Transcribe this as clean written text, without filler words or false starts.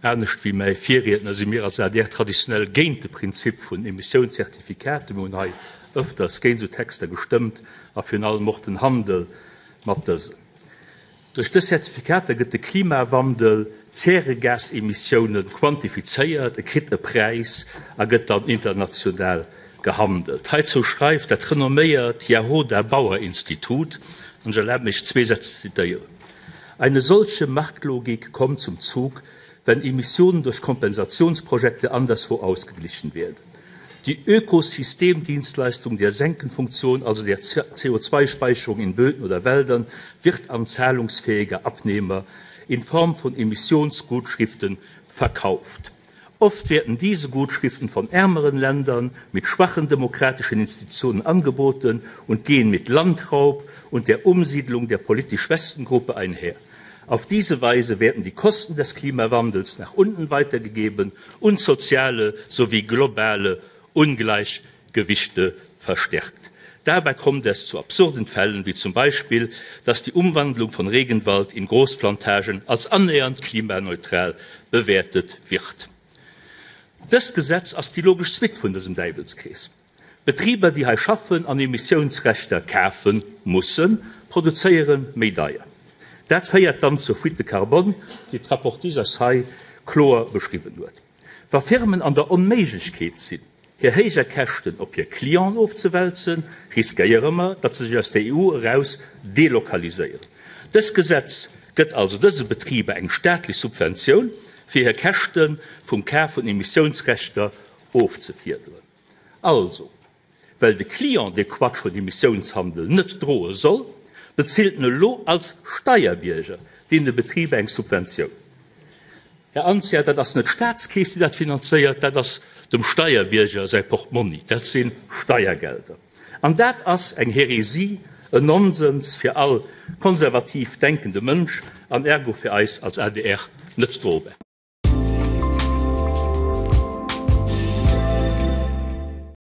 Anescht wéi mäi Virriedner si mir als adr traditionell géint de Prinzip vun Emissiounszertifikaten. Mir hunn hei ëfters géint esou Texter gestëmmt a virun allem och den Handel mat dësen. Duerch dës Zertifikater gëtt de Klimawandel, d'Zäregasemissiounen, quantifizéiert, e kritt e Präis a gëtt dann international gehandelt. Heizou schreift dat renomméiert Jahoda Bauer Institut, an ech erlabe mech zwee Sätz ze zitéieren, Eine solche Marktlogik kommt zum Zug, wenn Emissionen durch Kompensationsprojekte anderswo ausgeglichen werden. Die Ökosystemdienstleistung der Senkenfunktion, also der CO2-Speicherung in Böden oder Wäldern, wird an zahlungsfähige Abnehmer in Form von Emissionsgutschriften verkauft. Oft werden diese Gutschriften von ärmeren Ländern mit schwachen demokratischen Institutionen angeboten und gehen mit Landraub und der Umsiedlung der politisch schwächsten Gruppe einher. Auf diese Weise werden die Kosten des Klimawandels nach unten weitergegeben und soziale sowie globale Ungleichgewichte verstärkt. Dabei kommt es zu absurden Fällen, wie zum Beispiel, dass die Umwandlung von Regenwald in Großplantagen als annähernd klimaneutral bewertet wird. Dëst Gesetz ass déi logesch Suite vun dësem Däiwelskrees. Betriber, déi hei schaffen an Emissiounsrechter kafe mussen, produzéiere méi deier. Dat féiert dann zur Fuite de carbone, déi d'Rapportrice eis hei kloer beschriwwen huet. Wa Firmen an der Onméiglechkeet sinn, hir héijer Käschten op hir Clienten ofzewälzen, riskéiere mer, datt se sech aus der EU eraus delokaliséieren. Dëst Gesetz gëtt also dëse Betriber eng staatlech Subventioun, fir hir Käschte vum Kaf vun Emissiounsrechter ofzefiederen. Also, well de Client dee Quatsch vun Emissiounshandel net droe soll, bezilt en elo als Steierbierger deene Betriber eng Subventioun. Här Anzia, dat ass net d'Staatskeess, déi dat finanzéiert, dat ass dem Steierbierger säi Portmonni, dat si Steiergelder. An dat ass eng Hérésie, en Nonsens fir all konservativ denkende Mënsch an ergo fir eis als adr net drobar.